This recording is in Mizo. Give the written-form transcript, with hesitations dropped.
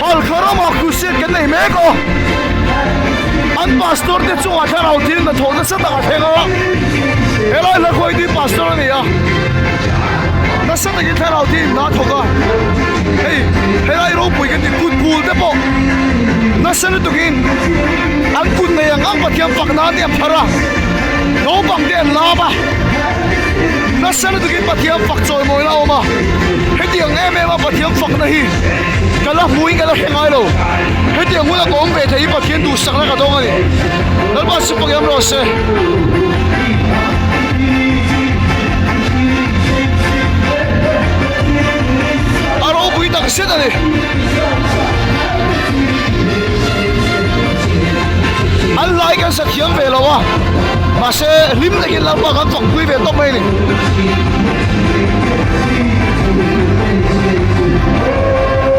Halkha ramah crusade kan nei mek a, an pastor te chungah thlarau thil hnathawh nasa tak a thleng a, helai hla khawitu hi pastor a ni a, nasa takin thlarau thil in hna a thawk a, hei helai ropui kan tih kut bul te pawh nasa lutukin an kut nei ang ang Pathian fak nan te a phar a, naupang te an lam a. Nasa lutukin Pathian fak chawimawi la awm a, hetiang em em a Pathian fakna hi ka la hmuin ka la hre ngai lo. Hetiang huna ka awm ve thei hi Pathian duhsakna ka dawng a ni. Lalpa chu pak em rawh se. A ropui tak zet a ni. An hlai kan sa thiam ve lo a, mahse hlim takin Lalpa kan fakpui ve tawp mai a ni.